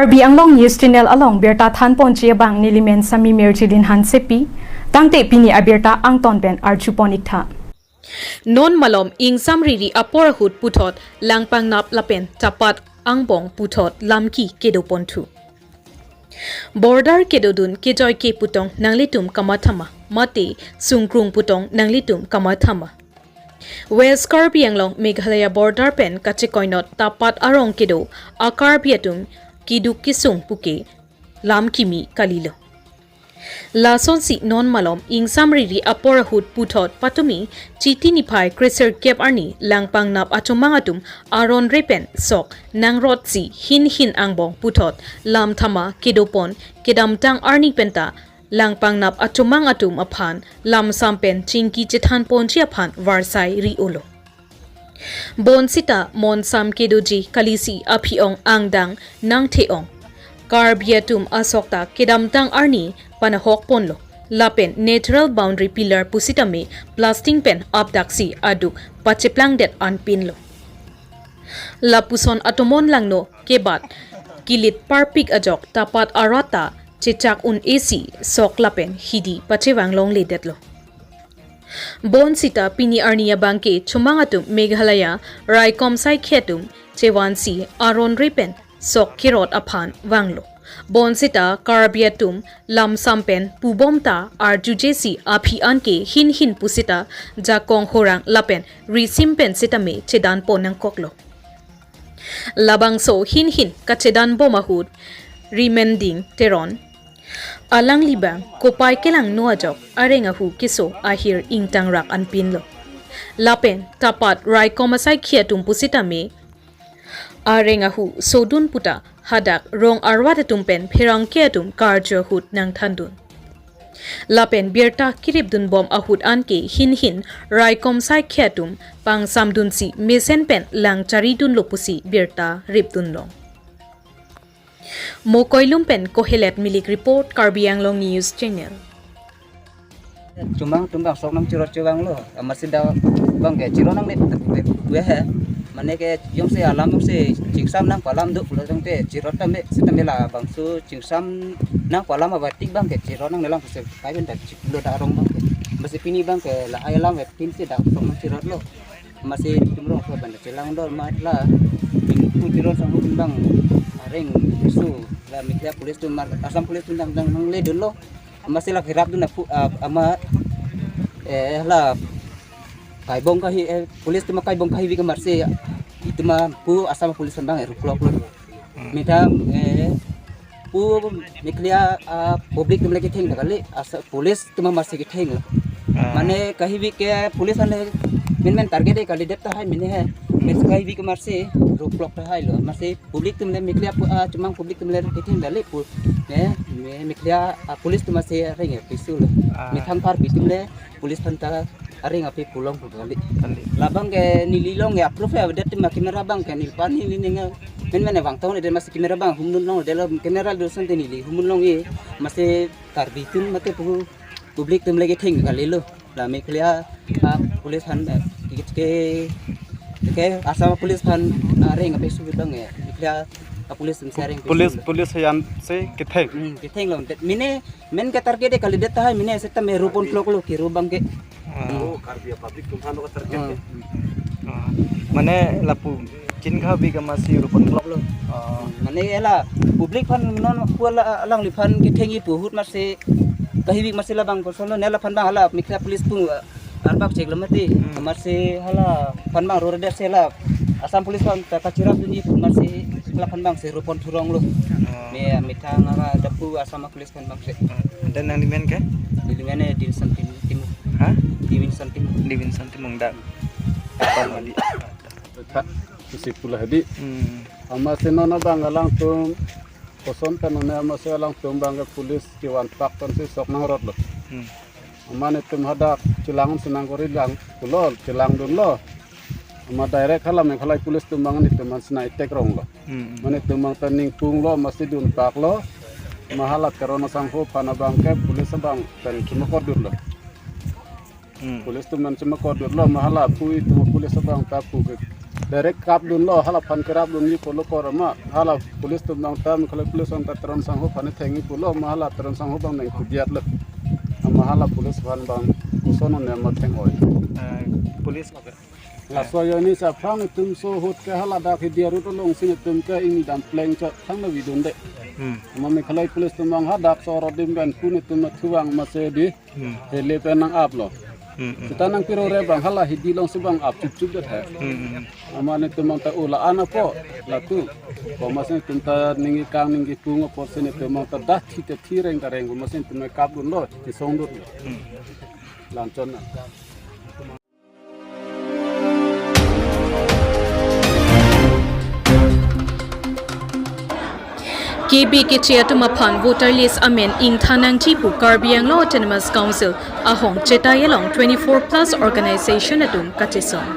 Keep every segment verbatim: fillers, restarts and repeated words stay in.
Karbi Anglong News Channel along birta thanponji abang nelimen Sami Mirjilin Hansepi, tangte pini abirta angton pen arjupon iktha. Non malom ingsam riri apor ahut puthot Langpangnap lapen Tapat angbong puthot lamki kedoponthu. Border kedodun kejoike putong nanglitum kamathama, mate sungkrung putong nanglitum kamathama. West Karbi Anglong Meghalaya border pen kachekoinot Tapat arong kedo a-Karbi atum keduk kesung puke lam kimi kalilo. Lasonsi non malom ingsam riri apor ahut puthot patumi Chiti niphai kresirkep arni Langpangnap achomang atum aron re pen sok nangrotsi hin hin angbong puthot lamthama kedopon kedamtang arni penta Langpangnap achomang atum aphan lamsam pen chingki chethanponji aphan varsai ri-olo. Bonsita monsam kedoji kalisi aphi-ong angdang nangthe-ong. Karbi atum asokta kedamtang arni panahokponlo. Lapen natural boundary pillar pusitame blasting pen apdaksi aduk pacheplangdet anpinlo. Lapuson atomon langno kebat kilit parpik ajok Tapat arat ta chechak un-esi sok lapen hidi pachevang longledetlo. Bonsita pini arni abangke chomang atum Meghalaya raikom saikhi atum chevansi aron re pen sok kerot aphan vanglo. Bonsita Karbi atum lamsam pen pubom ta arjujesi aphi anke hin hin pusita jakong horang lapen risim pen sitame chedanpon nangkoklo. Labangso hin hin kachedanbom ahut Rimending Teron, alangli bang kopai kelangno ajok areng ahu keso ahir ingtangrak anpinlo. Lapen Tapat raikom asaikhi atum pusitame areng ahu sodun puta hadak rong arwat atum pen pherangke atum karju ahut nangthandun. Lapen birta kiripdunbom ahut anke hin hin raikom saikhi atum pangsamdunsi mesen pen lang charidunlo pusi birta ripdunlong. Mokoilum pen Kohelet Milik report, Karbi Anglong News Channel. Chomang atum bang sok nangcherot chevanglo, amatsi dak bangke cherot nangne pu he. Mane ke jongsi alam jongsi chingsam nangpalam do pulo jongte cherot tame sitame labangso chingsam nangpalam abatik bangke cherot nangnelang pusi kai pen dak chiklo dak arong bangke. Amatsi pini bangke lahai alam pinsi dak sok nangcherotlo. Amatsi tum rong so banda chelang dor ma la pu Teron sangho bang areng su la Meghalaya police atum mar Assam police atum dang dang nangledunlo. Amatsi la hirap dun aphu ap- ama eh la kaibong kahi eh, police atum kaibong kahivi ke amatsi itum pu Assam police bang eh rukloklo. Methang eh pu Meghalaya ah, public atum le ketheng ta kali asa police atum amatsi kethenglo. Ah. Mane kahivi ke police anle menmen target eh kalidet tahai mene he. Mes kahivi ke amatsi ruklok tahailo. Amatsi public atum le Meghalaya pu ah, chomang public atum le ketheng dali pu ne me- Meghalaya ah, police atum amatsi reng eh pisulo. Ah. Methang Karbi atum le police aphan ta areng ape pulong pu kali. Kali. Labang ke neli long ke approve avedet ma camera bang ke neliphan neli ning menmen vangtong de amatsi camera bang humdun long de lo camera do sante neli humdun long e amatsi Karbi atum mate pu public atum le ketheng kalilo. La Meghalaya ah, police aphan eh, ke ke ke Assam police aphan areng ape subit bang eh Meghalaya ah, police atum si areng ape police subit. Police atum si ketheng. Hmm, kethenglo. Mene men ke target eh kalidet tahai mene seta me ruponkloklo kiro bangke. Ah. Oh, Karbi public atum aphan lo target. Ah. Eh. Ah. Mane lapu chin kahivi ke amatsi ruponkloklo. Ah. Mane ela public aphan non pu la alangliphan kethengji pu ahut amatsi kahivi amatsi labang kosonlo ne laphan bang hala Meghalaya police atum ah, arpak cheklo mati. Hmm. Amatsi hala aphan bang rordet si la Assam police aphan ta kachirap dunji pu amatsi laphan bang si ruponthuronglo. Ah. Me methang anga dak pu Assam police aphan bang si. Ah, dan nanglimen ke? Nelimen eh Dilson Tim- Timung. Hah? Diwinson Timung. Diwinson Timung dak. Apa mandi? Pak, isi pula hadi. Hmm. Amatsi non abang alangtum koson pen non amatsi alangtum bang ke police kevan pak pen si sok nangrotlo. Hmm. Amat netum hadak chelang si nangkori lang pulo, chelangdunlo. Amat direct hala Meghalaya police atum bang netum aphan si nang-attack ronglo. Hmm. Amat netum bang ta ningpunglo, amatsi dunpaklo. Amat hala Teron asangho aphan abang ke police abang pen chemakordunlo. Hmm. Police atum pen chemakordunlo, amat hala pu itum police abang ta pu ke Direct kapdunlo, hala aphan kerapdunji pulo korma. Hala police atum abang ta, Meghalaya police abang ta Teron Sangho aphan thengji pulo, ma hala Teron Sangho abang nangkudiatlo. Ma hala police aphan abang koson ne ma theng-oi. Eh, police. Laso ajoine si aphrang netum so ahut ke hala dak Hidi arut alongsi netum ke ingni dam plengchot thangnavidunde. Hmm. Ma Meghalaya police atum abang hadak so arat adim pen pu netum thuvang masi di. Hmm. Hele pen nang-aplo. Hmm, hmm. Seta nangpirore abang hala Hidi alongsi abang ap chupchup det he. Hmm, hmm. Ama netum abang ta ula ana po latu. Ko masi netum ta ningje kang ningje pung apotsi netum abang ta dak thi te thi reng ta reng ko masi netum kapdunlo, kesongdunlo. Hmm. Lanchon na. K B K T atum aphan voter list amen ingthan nangji pu Karbi Anglong Autonomous Council ahong Chetai along twenty-four plus organization atum kachesong.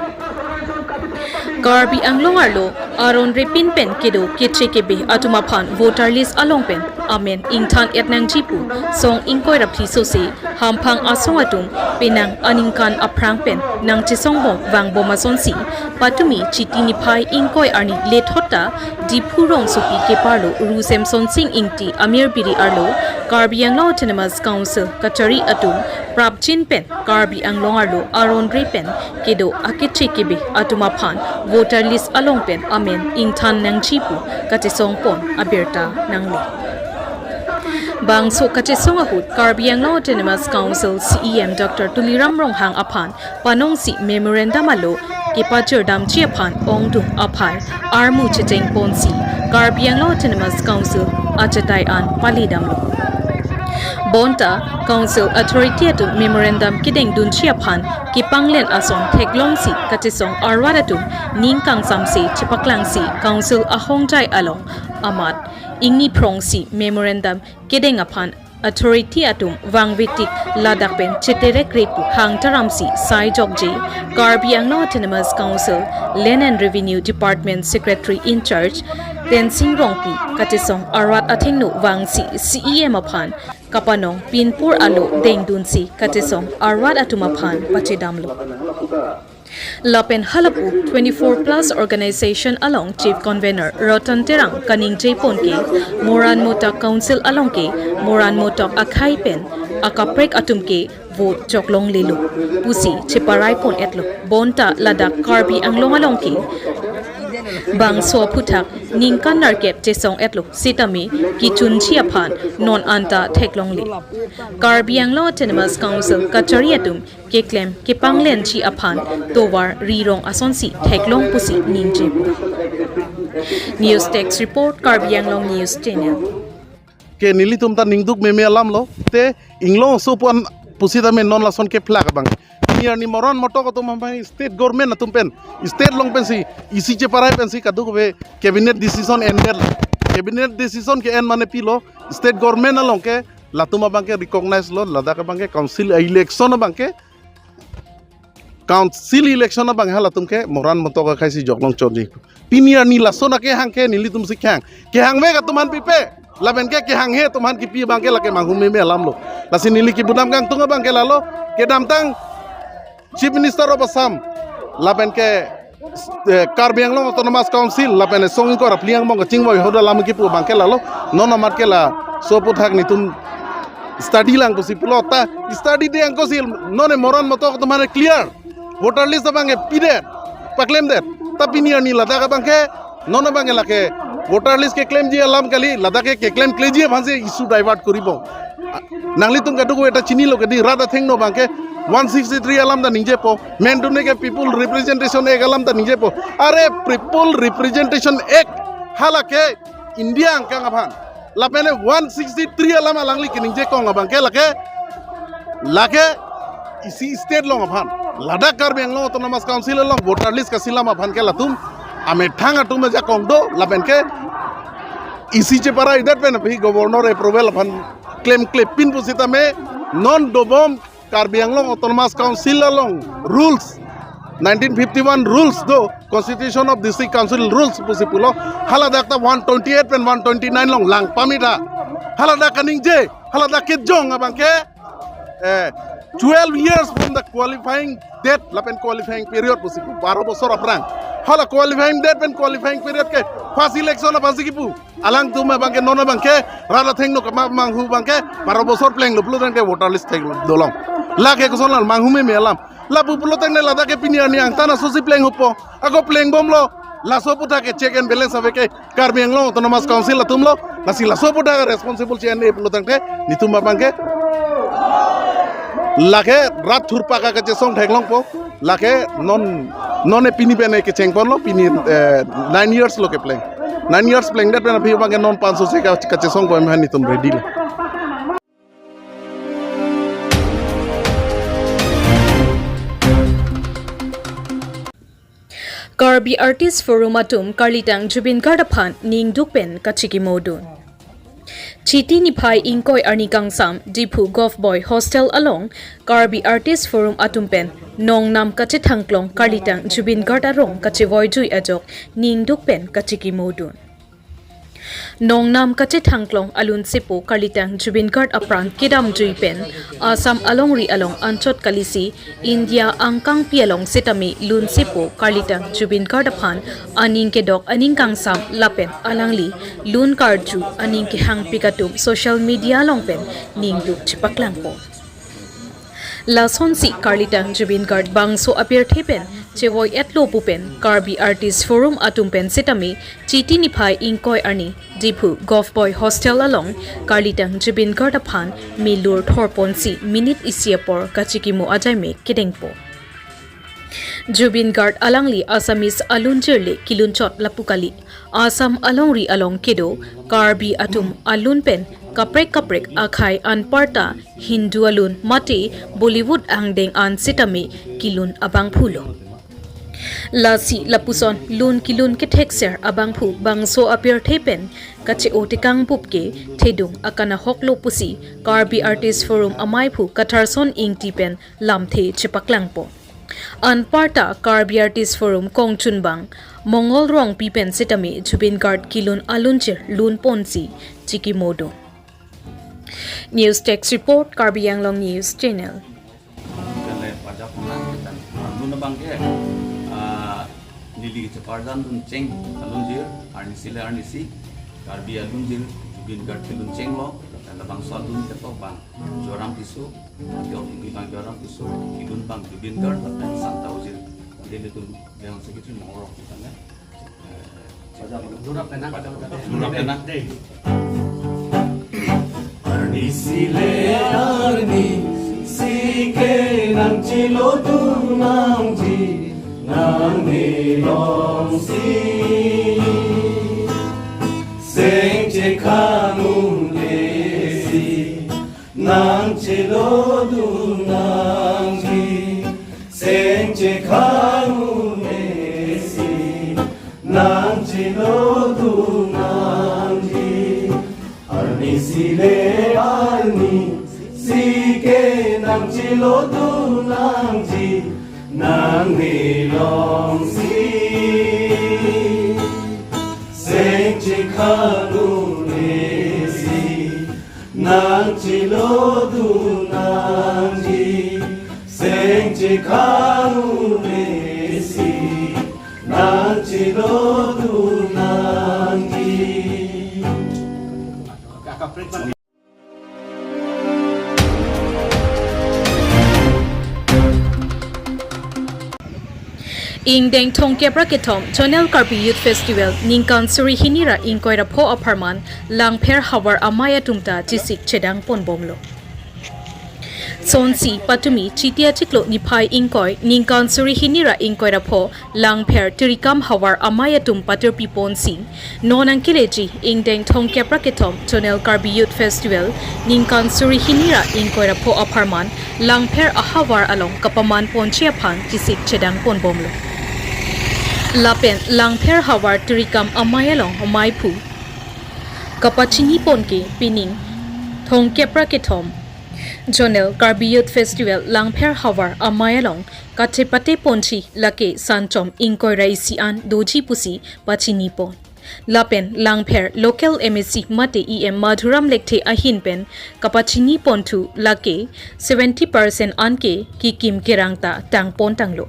Karbi Anglong arlo aron repin pen kedo K T K B atum aphan voter list along pen amen ingthan et nangji pu song ingkoi ra phli sose hamphang asong atum penang aningkan aphrang pen nangchesongbom vangbom asonsi patumi Chiti niphai ingkoi arni lethot ta Diphu rongsopi keparlo Ru Semson Sing Ingti amir biri arlo Karbi Anglong Autonomous Council kachari atum prapjin pen Karbi Anglong arlo aron re pen kedo a-K T K B atum aphan voter list along pen amen ingthan nangji pu kachesongpon abirta nangle. Bangso kachesong ahut Karbi Anglong Autonomous Council C E M Doctor Tuliram Ronghang aphan panongsi memorandum alo kepachirdamji aphan ongdung aphai armu chechengponsi Karbi Anglong Autonomous Council achetai an palidamlo. Bonta Council Authority atum memorandum kedengdunji aphan kepanglen ason theklongsi kachesong arat atum ning kangsamse chepaklangsi Council ahongjai along amat ingni phrongsi memorandum kedeng aphan authority atum vangvetik ladak pen cheterek re pu hangtaramsi sai jokje Karbi Anglong Autonomous Council Land and Revenue Department Secretary in charge Tensing Rongpi kachesong arat athengno vangsi C E M aphan kapanong pinpur alo dengdunsi kachesong arat atum aphan pachedamlo. Lapen halapu twenty-four plus organization along Chief Convener Rotan Terang kaningjepon ke Moran Motok Council along ke Moran Motok akhei pen akaprek atum ke vote joklonglelo pusi cheparaipon etlo. Bonta ladak Karbi Anglong along ke bangso aphuthak ningkan nerkep chesong etlo sitame kechunji aphan non anta theklongle. Karbi Anglong Autonomous Council kachari atum keklem kepanglenji aphan tovar rirong asonsi theklong pusi ningje. News Desk Report, Karbi Anglong News Channel. Ke nelitum ta ningduk meme alamlo, te inglong so puan pusitame non lason keplak abang. Pini arni Moran Motok atum abang state government atum pen, state along pensi, isi cheparai pensi kadokave cabinet decision ended. Cabinet decision ke-en mane pilo, state government along ke latum abang ke recognize lo, ladak abang ke council election abang ke, council election abang halatum ke Moran Motok akhei si joklong chotji. Pini arni lason akehang ke nelitum si kehang. Kehang vek atum aphan pipe. Lapen ke kehanghe atum aphan kipi abang ke lake manghumeme alamlo. Lasi neli kebudam kangtung abang ke lalo. Kedamtang Chief Minister of Assam. Lapen ke eh, Karbi Anglong Autonomous Council lapen song ingkoi ra phli angbong kachingvoi ahut alam kipu abang ke lalo, non amat ke laso aphuthak netum study lang pusi pulo ta, study de angko si non e Moran Motok atum aphan clear voter list abang ke pidet, paklemdet. Ta pini arni ladak abang ke non abang ke lake voter list keklemji alam kali, ladak ke keklemkleji aphansi issue divert koribo. Nanglitum kadokave ta chinilo kedi, rat athengno abang ke one sixty-three alam ta ningjepo, mendune ke People Representation Act alam ta ningjepo. Are People Representation Act hala ke India angkang aphan. Lapen one sixty-three alam alangli keningje kong abang ke lake, lake isi state along aphan. Ladak Karbi Anglong Autonomous Council along voter list kaselam aphan ke latum amethang atum ajakong do, lapen ke isi cheparaidet pen aphi governor approval aphan klemklepin pusitame non dobom Karbi Anglong Autonomous Council along rules, nineteen fifty-one rules do, Constitution of District Council rules pusi pulo, haladak ta one twenty-eight pen one twenty-nine along langpame ta. Haladak kaningje, haladak kejong abang ke, eh, twelve years from the qualifying date lapen qualifying period pusi pu, baro bosor aphrang. Hala qualifying date pen qualifying period ke first election aphansi kipu. Alangtum abangke non abangke rat athengno kama manghu abangke baro bosor plenglo pulo tangte voter list thek dolong. Lake koson la manghu meme alam. Lapu pulo tangte ladak ke pini arni angtan asosi plenghupo. Ako plengbomlo. Laso aputhak ke check and balance ave ke Karbi Anglong Autonomous Council atumlo. Lasi laso aputhak responsible che-en-e pulo tangte netum abangke lake rat thurpak kachesong theklongpo. Lake non non e pini pen e kechengponlo, pini eh, nine years lo kepleng. Nine years plengdet pen aphi abangke non panso se ka kachesongpo, em han netum ready lo. Karbi Artist Forum atum karlitang Zubeen Garg aphan ningduk pen kachikimodun. Chiti niphai ingkoi arni kangsam Diphu Govt Boys Hostel along Karbi Artist Forum atum pen nongnam kachethangklong karlitang Zubeen Garg arong kachevoijui ajok ningduk pen kachikimodun. Nongnam kachethangklong alunsepo karlitang Zubeen Garg apran kedamjui pen Assam alongri along anchot kalisi India angkangpi along sitame lunsepo karlitang Zubeen Garg aphan aning kedok aning kangsam lapen alangli lun karju aning kehangpik atum social media along pen ningduk chepaklangpo. Lasonsi karlitang Zubeen Garg bangso apirthe pen chevoi-etlo pu pen Karbi Artist Forum atum pen sitame Chiti niphai ingkoi arni Diphu Govt Boys Hostel along karlitang Zubeen Garg aphan milur thorponsi minute isi apor kachikimo ajai me kedengpo. Zubeen Garg alangli Assamese alunjir le kilunchot lapu kali. Assam alongri along kedo Karbi atum alun pen kaprek kaprek akhei anparta Hindu alun mate Bollywood angdeng an sitame kilun abangphulo. Lasi lapuson lun kilun kethekser abangphu bangso apirthe pen kache-o tekang bup ke thedung akanahoklo pusi Karbi Artist Forum amaiphu Katharson Ingti pen lamthe chepaklangpo. Anparta Karbi Artist Forum kongchunbang Mongol Rongpi pen sitame Zubeen Garg kilun alunjir lunponsi chikimodun. News Desk Report, Karbi Anglong News Channel. Kale pajak pona dan lun abangke, ah, neli kecheparjan lun cheng alunjir, arnisi le arnisi, Karbi alunjir, Zubeen Garg kelun chenglo, dan labangso alun ketok bang Joram Tisso, Joram Tisso, bang Joram Tisso, kilun bang Zubeen Garg, dan Santa Ojir, dan nelitum General Secretary Mongol Rongpi tangte. Lurap kena. Lurap kena. Arnisi le arnisi ke nangchelodun nangji nangnelongsi. Seng chekhan un-esi nangchelodun nangji, seng chekhan un-esi nangchelodun nangji. Arnisi le arnisi ke nangchelodun nangji nangnelongsi. Seng chekhan un-esi nangchelodun nangji, seng chekhan un-esi nangchelodun nangji. Ingdeng thomkep ra kethom Zonal Karbi Youth Festival ningkan suri hini ra ingkoi ra pho apharman Langpher havar amei atum ta chesik chedang ponbomlo. Sonsi patumi Chiti achiklo niphai ingkoi ningkan suri hini ra ingkoi ra pho Langpher Tirikam havar amei atum patirpi ponsi non nangkeleji ingdeng thomkep ra kethom Zonal Karbi Youth Festival ningkan suri hini ra ingkoi ra pho apharman Langpher ahavar along kapaman ponji aphan chesik chedang ponbomlo. Lapen Langpher havar Tirikam amei along meiphu kapachini pon ke pining thomkep ra kethom Zonal Karbi Youth Festival Langpher havar amei along kachepate ponji lake sanchom ingkoi ra isi an doji pusi pachini pon. Lapen Langpher local M A C mate E M Madhuram Lekthe ahin pen kapachini ponthu lake seventy percent an ke kikim kerang ta tang pontanglo.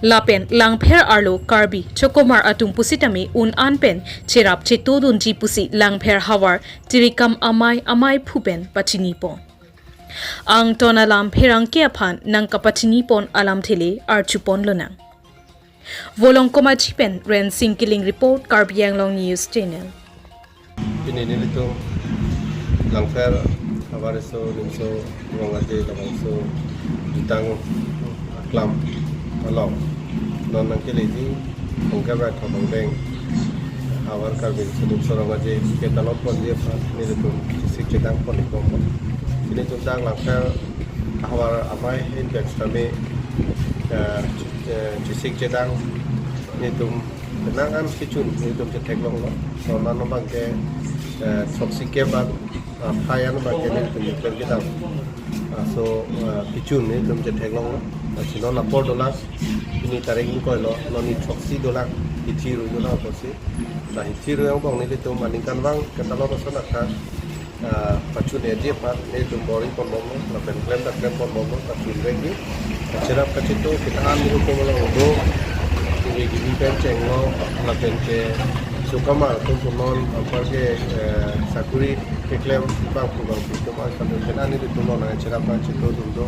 Lapen Langpher arlo Karbi chokomar atum pusitame un-an pen cherap chetodunji pusi Langpher havar Tirikam Amei ameiphu pen pachinipon. Angton alam pherangke aphan nangkapachinipon alamthe le archupon lonang. Volongkom Aji pen Rensing Killing report, Karbi Anglong News Channel. Pini nelitum Langpher havar riso nimso Rong Aje labangso Jutang Aklam along non nangkeleji Bongkebra Thobang Deng havar Karbi riso nimso Rong Aje ketalon ponji aphan nelitum chesik chedang pon ikbom. Pini nelitum dak Langpher havar amei ahin pen sitame, eh, eh, chesik chedang nelitum penang an kechun nelitum chetheklonglo. Laso non abangke, eh, throksi kep an, ah, phai an abangke nelitum pen kedam. Ah, so, ah, kechun nelitum chetheklonglo. Ah, si non apor dolang, pini tarik ingkoilo, non ni throksi dolang, hithi rui dolang apotsi. La hithi rui angbong nelitum aningkanvang ketalon ason akha, ah, pachun-eji aphan nelitum bor-i ponbomlo, lapen klem ta klem ponbomlo, pachun-vekji. Kacherap kacheto kita an nelitum along do, kiri gini pen chenglo, lapen ke chokomar atum punon, anparke, eh, sakuri keklem bangphu bangphi atum an, lapen ke nelitum along nangcherap nangcheto atum do.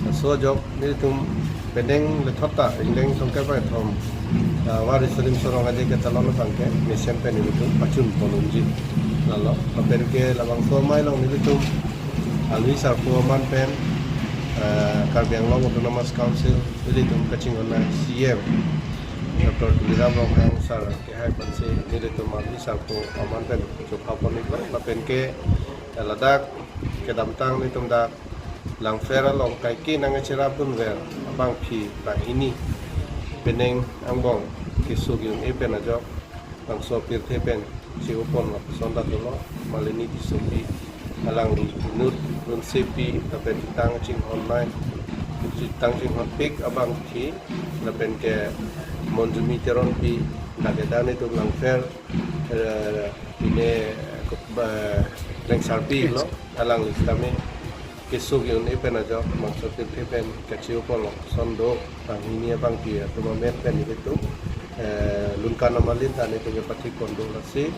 Laso ajok nelitum penang lethot ta, ingdeng throngkep ra kethom, ah, havar riso nimso Rong Aje ketalon abangke mesen pen nelitum pachun pon unji. Lalo, lapen ke labangso amei along nelitum alwi sarpo aman pen, ah, Karbi Anglong Autonomous Council, nelitum kachinghon a C M Doctor Tuliram Ronghang sir kehai aphansi nelitum alwi sarpo aman pen chopha pon iklo, lapen ke, ah, ladak kedamtang nelitum dak Langpher along kaike nangcherapdunver abangphi banghini penang angbong keso ke-un-e pen ajok bangso pirthe pen che-oponlo ason ta dolo. Malini Tissopi alangli inut Lunsepi lapen chetang chinghon nai, chetang chinghonpik abangphi, lapen ke Monjumi Teronpi, dak kedan itum Langpher, eh, pine, eh, Rengsarpi lo, alangli sitame keso ke-un-e pen ajok bangso pirthe pen kache-oponlo ason do, banghini abangphi atum amen pen nelitum, eh, Lunkan Amalin ta nelitum kepathik pon do. Lasi,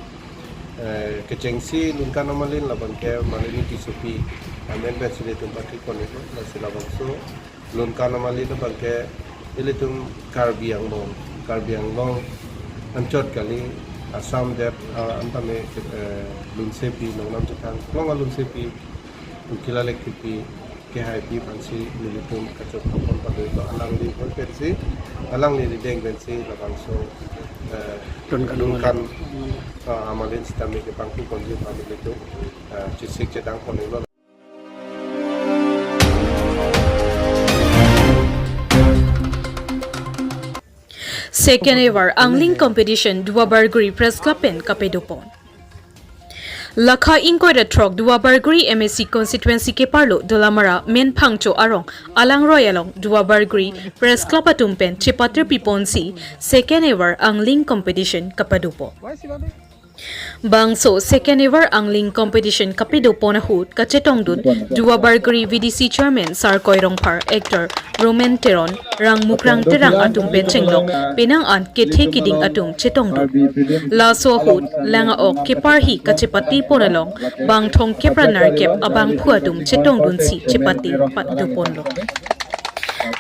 eh, kechengsi Lunkan Amalin labangke Malini Tissopi amen pensi nelitum pathik pon iklo. Lasi labangso Lunkan Amalin abangke ilitum Karbi Anglong, Karbi Anglong anchot kali, Assam det, ah, an tame, eh, Lunsepi, nongnam chethang long a-Lunsepi, Tukila Lekthepi kehaipi aphansi nelitum kachok kapon pado iklo, alangli aphan pensi, alangli rideng pensi labangso, eh, Lunkan Amalin, Lunkan, ah, Amalin sitame kepangku ponji aphan nelitum, ah, chesik chedang pon iklo. Second ever angling competition Duarbagori Press Club pen kapadopon. Lakha ingkoi ra throk Duarbagori M A C constituency keparlo Dolamara Menphangcho arong alangroi along Duarbagori Press Club atum pen chepatir piponsi second ever angling competition kapadopon. Bangso second ever angling competition kapadopon ahut kachetongdun Duarbagori V D C chairman Sarkoi Rongphar, actor Roman Teron, Rangmukrang Terang atum pen chenglok penang an kethe kiding atum chetongdun. Laso ahut lang a-ok keparhi kachepatipon along bang thomkep ra nerkep abangphu atum chetongdunsi chepate padoponlo.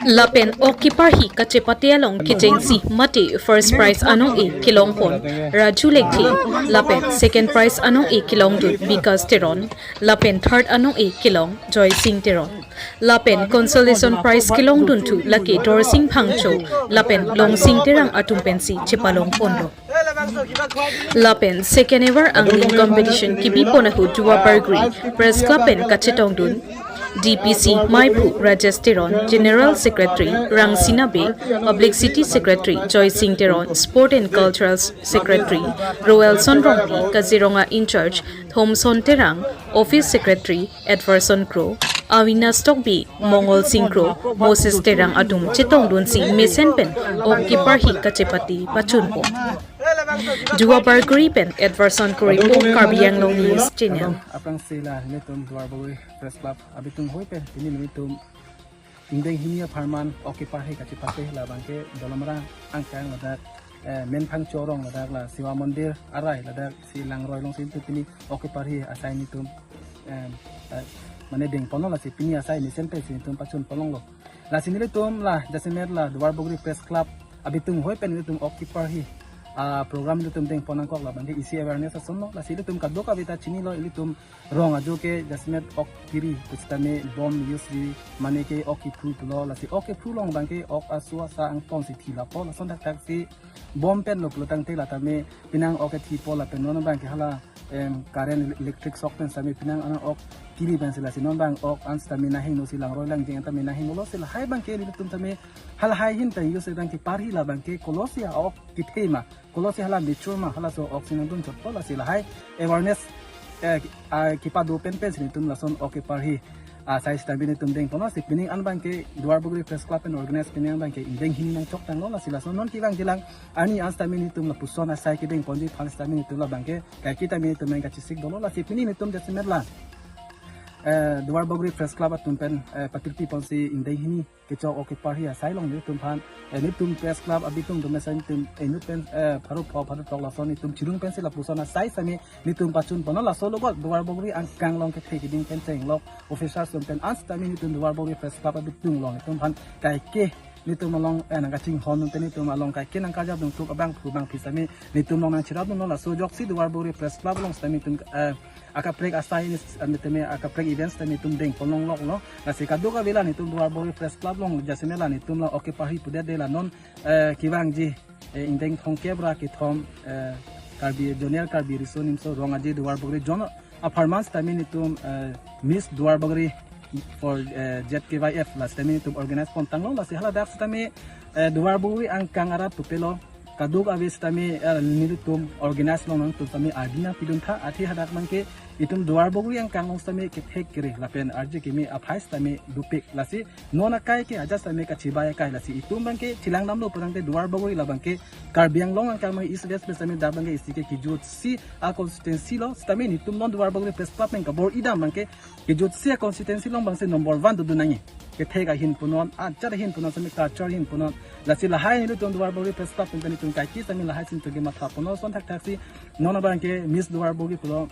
Lapen ok keparhi kachepate along kechengsi mate first prize anong-e kelongpon Raju Lekthe, lapen second prize anong-e kelongdun Bikas Teron, lapen third anong-e kelong Joysing Teron, lapen consolation prize kelongdunthu lake Dorsing Phangcho lapen Longsing Terang atum pensi chepalongponlo. Lapen second ever angling competition kebipon ahut Duarbagori Press Club pen kachetongdun D P C meiphu Rajesh Teron, General Secretary Rangsina Bey, Publicity Secretary Joysing Teron, Sport and Cultural Secretary Roelson Rongpi, Kaziranga in-charge Thomson Terang, Office Secretary Edverson Kro, Avinash Tokbi, Mongol Sing Kro, Moses Terang atum chetongdunsi mesen pen ok keparhi kachepate pachunpon. Duarbagori pen Edverson Kro report, Karbi Anglong News Channel. Aphrangsi la nelitum Duarbagori Press Club abitung hoi pen pini nelitum Ingdeng hini apharman ok keparhi kachipate la abangke Dolamara angkang ladak, eh, Menphangcho arong ladak la Shiva Mandir arai ladak si langroi alongsi ilitum pini ok keparhi asai nelitum, eh, eh, mane dengponlo, lasi pini asai mesen pensi nelitum pachun ponlonglo. Lasi nelitum la jasemet la Duarbagori Press Club abitung hoi pen nelitum ok keparhi, ah, program nelitum dengpon nangkok la abangke isi awareness asonlo, lasi ilitum kadokave ta chinilo, ilitum rong ajo ke jasemet ok kiri pusitame bom use ji, mane ke ok kephu pulo, lasi ok kephu along abangke ok aso asa angtong si thi lapo, lason thakthak si bom penlo pulo tangte la tame penang ok kethipo lapen non abangke hala, em, current electric shock pen sitame penang anang ok kiri pensi, lasi non abang ok an sitame nahingno si langroi langjeng tame nahingno lo, si lahai abangke nelitum tame halahai ahin pen use abangke parhi la abangke kolosi ok kethe ma, kolosi hala mature ma, halaso ok si nangdun chotpo, lasi lahai awareness, eh, ah, kepado pen pensi nelitum lason ok keparhi asai sitame nelitum dengponlo, si pining an abangke Duarbagori Press Club pen organize, pining an abangke ingdeng hini nangchoktanglo, lasi lason non kevangjilang arni an sitame nelitum lapuson asai kedengponji aphan sitame nelitum la abangke kaike tame nelitum nangkachisik dolo, lasi pini nelitum jasemet la, eh, Duarbagori Press Club atum pen, eh, patirpi ponsi ingdeng hini kechok ok keparhi asai along nelitum aphan, eh, nelitum Press Club abitung atum asai nelitum inut pen, eh, pharo pho pharo throk lason nelitum chirung pensi lapuson asai sitame nelitum pachun ponlo, laso logot Duarbagori angkang along kethe keding pen chenglok officers atum pen an sitame nelitum Duarbagori Press Club abitung along nelitum aphan kaike nelitum along, eh, nangkachinghon atum pen nelitum along kaike nangkarjap dun tuk abangphu abangphi sitame nelitum along nangcherap dunlo, laso ajoksi Duarbagori Press Club along sitame nelitum, eh, akaprek asai ni, eh, nelitum akaprek events sitame nelitum dengponlongloklo. Lasi kadokave la nelitum Duarbagori Press Club along jasemet la nelitum la ok keparhi pudetde la non, eh, kevangji, eh, ingdeng thomkep ra kethom, eh, Karbi, Junior Karbi Riso Nimso Rong Aje Duarbagori Zone apharman sitame nelitum, eh, Miss Duarbagori for, eh, Z K Y F la sitame nelitum organize pontanglo, lasi haladak sitame, eh, Duarbagori angkang arat pupelo kadokave sitame, eh, nelitum organize longnang atum sitame adi nangpiduntha, athe hadak abangke itum Duarbagori angkang along sitame kethek kere lapen arje keme aphai sitame dopik, lasi non akai ke ajat sitame kachibai akai, lasi itum abangke chelangdamlo pu tangte Duarbagori la abangke Karbi Anglong angkang abang East West pen sitame dak abangke isi ke kejutsi a-constituency lo, sitame nelitum non Duarbagori Press Club pen kabor-idam abangke kejutsi a-constituency along abangsi number one dodun nangji. Kethek ahin punon, ajat ahin punon, sitame culture ahin punon. Lasi lahai nelitum Duarbagori Press Club pen nelitum kaike sitame lahai si nelitum kematha ponlo, lason thakthak si non abangke Miss Duarbagori pulo,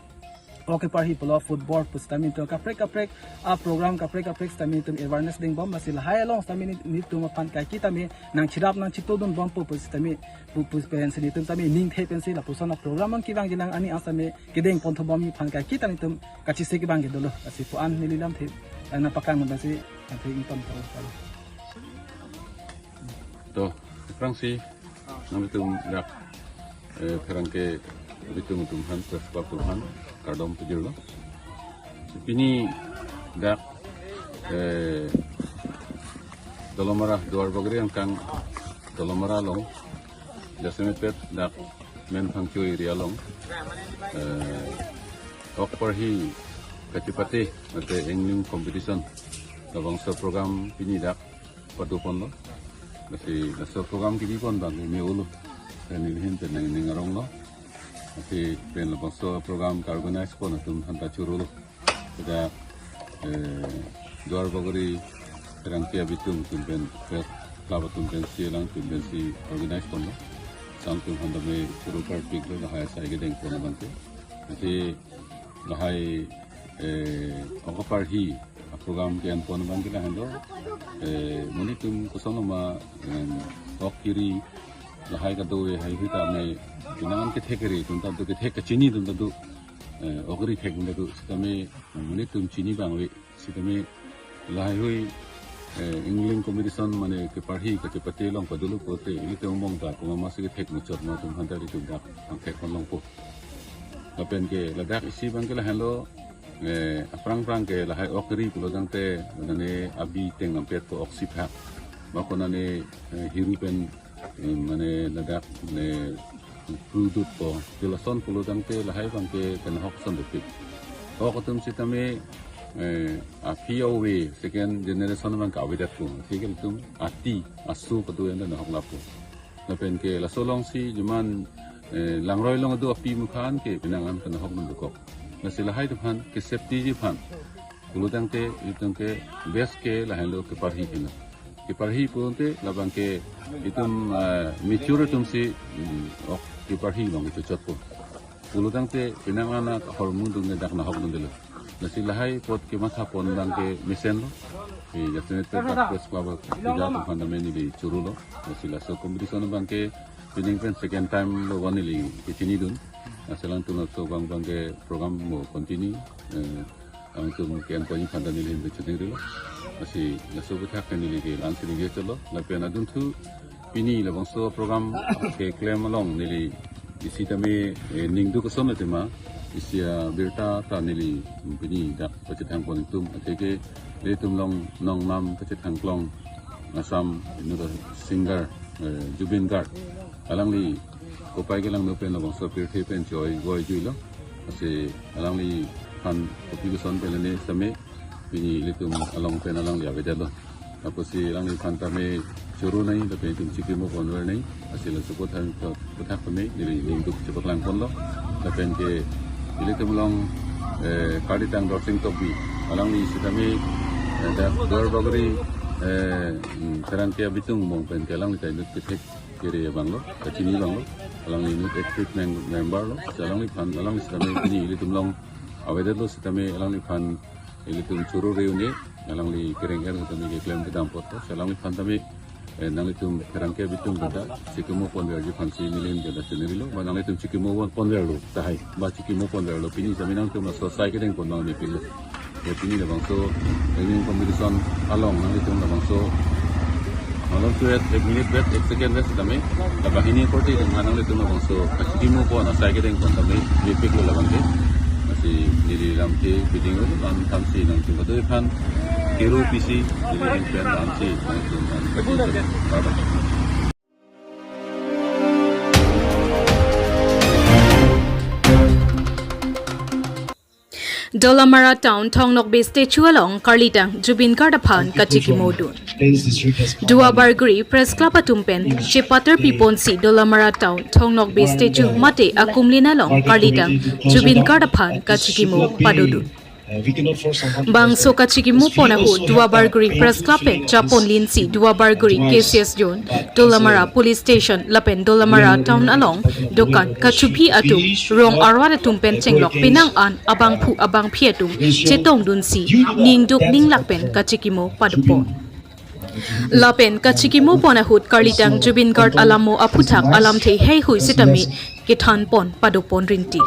ok keparhi pulo, football pusitame nelitum kaprek kaprek a-program kaprek kaprek sitame nelitum awareness dengbom, lasi lahai along sitame neli-, nelitum aphan kaike tame nangcherap nangchitodunbompo pusitame pu, pu pensi nelitum sitame ningthe pensi lapuson a-program an kevangjilang arni an sitame kedengponthobomji aphan kaike tame nelitum kachisik kevang kedolo, lasi pu an neli lamthe, eh, nangpaklang nang pensi lamthe ington tharo kali. To, aphrangsi nanglitum dak, eh, pherangke abitung atum aphan, Press Club atum aphan kardom pajirlo. Pini dak, eh, Dolamara, Duarbagori angkang Dolamara along, jasemet dak Menphangcho area along, eh, ok keparhi kachipate mate angling competition labangso program pini dak padoponlo. Lasi laso program kebipon abang me-olo. Pen neli ahin pen nangning aronglo. Lasi pen labangso program ka-organize pon atum aphanta chorolo. Dak, eh, Duarbagori pherangke abitung atum pen, Press Club atum pensi alangtum pensi organize ponlo. Alangtum aphanta me choro karpiklo, lahai asai kedengpon abangke. Lasi lahai, eh, ok keparhi a-program ke-enpon abangke lahenlo, eh, monit atum kosonloma, em, ok kiri lahai kado-e haihui tame, pinang kethek kere atum ta do, kethek kachini atum ta do, eh, ok kiri thek atum ta do, sitame monit atum chini abang ave, sitame lahaihui, eh, angling competition mane keparhi kachipate along padolo pulote, ilitum angbong ta komatsi kethek muchot ma atum aphanta ilitum dak angthek ponlongpo. Lapen ke ladak isi abangke lahenlo, eh, aphrang aphrang ke lahai ok kiri pulo tangte, mane abi teng lampet ko ok siphak. Ba konane, eh, hiru pen, eh, mane ladak, mane pru dutpo. Ke lason pulo tangte lahai abangke kanahok ason dopik. Ok atum sitame, eh, aphi ave second generation abangke avedetpo. Sike ilitum ati aso kado anta nahok lapo. Lapen ke laso alongsi juman, eh, langroi along adu api mukhan ke pinang an kanahok nang dokok. Lasi lahai atum aphan ke safety ji aphan, Pulotangte itum ke best ke lahenlo keparhi kena. Keparhi pulote labang ke itum, eh, mature atumsi, mm, ok keparhi bang itu chotpo. Pulotangte penang anak hormu dungde dak nahok dungdelo. Lasi lahai apot kematha pon bang ke mesenlo. Eh, jasemet dak press club tiga tu fundament neli chorolo. Lasi laso competition bang ke pining pen second time lo van neli kechinidun. Lasi alangtum laso bang bang ke program mo continue. Eh, alangtum ke-en ponji aphan ta neli hin bechuning rilo. Lasi laso aphuthak ke neli ke la-ansi ning cholo. Lapen adunthu pini labangso program keklem along neli isi tame, eh, ningduk ason le tema isi abirta ta neli pini dak pachethang pon itum atheke ilitum along nongnam kachethang klong Assam inut singer, eh, Zubeen Garg. Alangli kopai kelangno pen labangso pirthe pen choi goi juilo. Lasi alangliphan kopi koson pen lene sitame pini ilitum along pen alangli avedetlo. Apotsi alangliphan tame choro nai, tapi itum chikimo ponver nai. Lasi laso aphuthak, aphuthak tame neli ningduk chepaklang ponlo. Lapen ke ilitum along, eh, Karlitang Dorsing Tokbi. Alangli sitame, eh, dak Duar Bagori, eh, mm, Pherangke abitung mong pen ke alangli ta inut kethek kere abanglo, kachini abanglo. Alangli inut active mem-, member lo. Lasi alangliphan, alangli sitame pini ilitum along avedetlo sitame alangliphan ilitum choro reune, alangli kereng er tame keklem kedam apot. Lasi alangliphan tame, eh, nanglitum Pherangke abitung pen ta chikimo ponverji aphansi neli hin pen ta chuning rilo. Ba nanglitum chikimo ponverlo tahai. Ba chikimo ponverlo pini sitame nangtum laso asai kedeng pon bang mepiklo. Ya pini labangso singing competition along nanglitum labangso malom chuet ek minute vet, ek second vet sitame. Labang hini korte deng nanglitum labangso kachikimo pon asai kedeng pon tame mepiklo labang ke. Lasi neli lamthe piding ulo, lam thamsi nangtum kadokave aphan kero pisi neli hin pen lamsi nangtum aphan kachingthur. Bye bye. Dolamara Town Thong Nokbe Statue along Karlitang Zubeen Garg aphan kachikimo dun. Duarbagori Press Club atum pen chepatar piponsi Dolamara Town Thong Nokbe Statue mate akumlin along Karlitang Zubeen Garg aphan kachikimo padodun. Bangso kachikimo pon ahut Duarbagori Press Club pen chapon linsi Duarbagori K C S Zone, Dolamara Police Station lapen Dolamara Town along dokan kachuphi atum, rong arwan atum pen chenglok penang an abangphu abangphi atum chetongdunsi ningduk ninglak pen kachikimo padopon. Lapen kachikimo pon ahut Karlitang Zubeen Garg alam mo aphuthak alamthe heihui sitame kethan pon padopon rinti.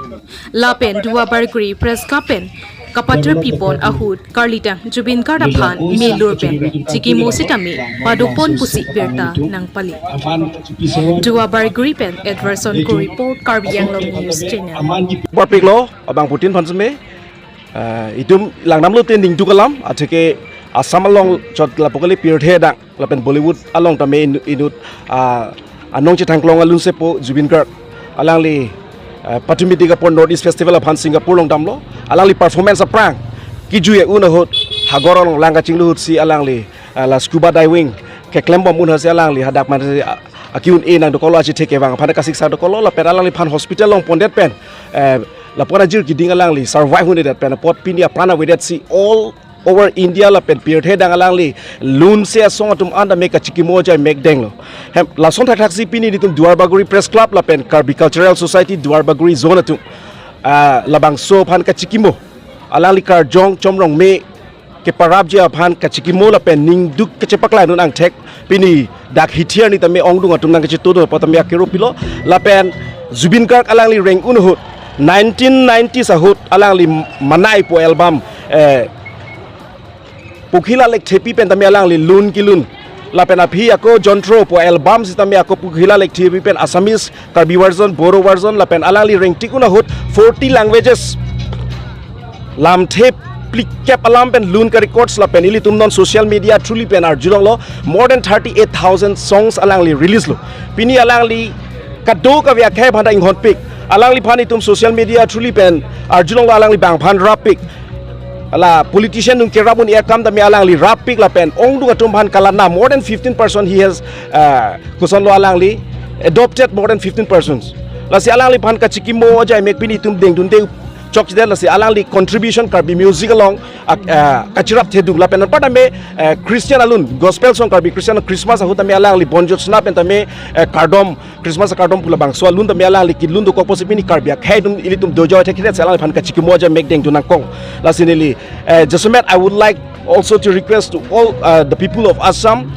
Lapen Duarbagori Press Club pen kapatar pipon ahut Karlitang Zubeen Garg aphan melur pen chikimo sitame padopon pusi birta nangpali. Duarbagori pen Edwardson Kro report, Karbi Anglong News Channel. Barpiklo abangphutin aphan seme, ah, itum langdamlote ningduk alam, atheke Assam along chot lapu kali pirthe dang, lapen Bollywood along tame inu-, inut, ah, anong chethang klong alun sepo Zubeen Garg. Alangli, ah, patumi ding apor North East Festival aphan Singapore along damlo. Alangli performance aphrang kejui un ahut hagor along lang kachinglu ahutsi alangli, ah, la scuba diving keklem bom un ahutsi alangli hadak man, ah, aki-un-e nangdokoklo, achithek kevang aphan kasiksak dokoklo, lapen alangliphan hospital along pondet pen, eh, lapu-an ajir keding alangli survive un-edet pen apot pini apran avedetsi all over India lapen pirthe dang alangli lunse asong atum anta mek kachikimo ajai mek denglo. Hem, lason thakthaksi pini nelitum Duarbagori Press Club lapen Karbi Cultural Society Duarbagori Zone atum, ah, labangso aphan kachikimo alangli karjong Chomrongme keparapji aphan kachikimo lapen ningduk kachepaklang dun angthek pini dak hithi arni tame ongdung atum nangkachetongdun apot tame akero pilo. Lapen Zubeen Garg alangli reng un ahut nineteen nineties ahut alangli Manai pu album, eh, Pokhila Lekthepi pen tame alangli lun kelun. Lapen aphi ako Jontro pu album sitame ako Pokhila Lekthepi pen Assamese, Karbi version, Bodo version, lapen alangli rengtik un ahut forty languages lamthe phlikep alam pen lun ka records lapen ilitum non social media through li pen arjulonglo, more than thirty-eight thousand songs alangli release lo. Pini alangli kadokave akhei aphan ta inghonpik. Alangliphan itum social media through li pen arjulonglo, alangli bang aphan rappik. Ala politician nung kerap un-e akam tame alangli rappik lapen ongdung atum aphan kalatna, more than fifteen percent he has, uh, kosonlo alangli adopted more than fifteen persons. Lasi alangliphan kachikimo ajai mek pini itum dengdunde chokchedet lasi alangli contribution Karbi music along ak- eh, kachirap thedung lapen anparta me eh, Christian alun gospel song Karbi Christian Christmas ahut tame alangli bonjot sna pen tame eh, kardom Christmas kardom pu labangso alun tame alangli kelun dokok pusi pini Karbi akhei atum ilitum dojoi thekthedet si alangliphan kachikimo aja mekdeng dun nangkok. Lasi neli eh, jasemet I would like also to request to all uh, the people of Assam,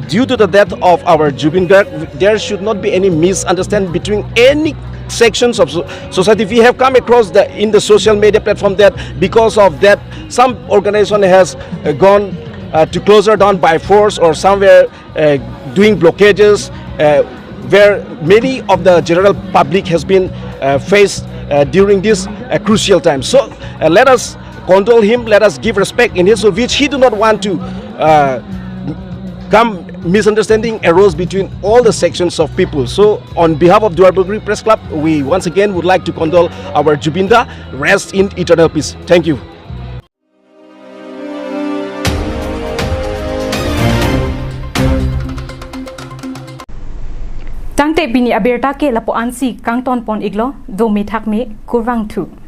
due to the death of our Zubeen Garg, there should not be any misunderstanding between any sections of so- society. We have come across the in the social media platform that because of that, some organization has uh, gone uh, to closer down by force or somewhere uh, doing blockages. Uh, where many of the general public has been uh, faced uh, during this uh, crucial time. So uh, let us condole him, let us give respect in his, which he do not want to uh, come misunderstanding arose between all the sections of people. So on behalf of Duar Bagori Press Club, we once again would like to condole our Zubeen Da. Rest in eternal peace. Thank you. Tangte pini abirta ke lapu-ansi kangton pon iklo, do methak me kurvangthu.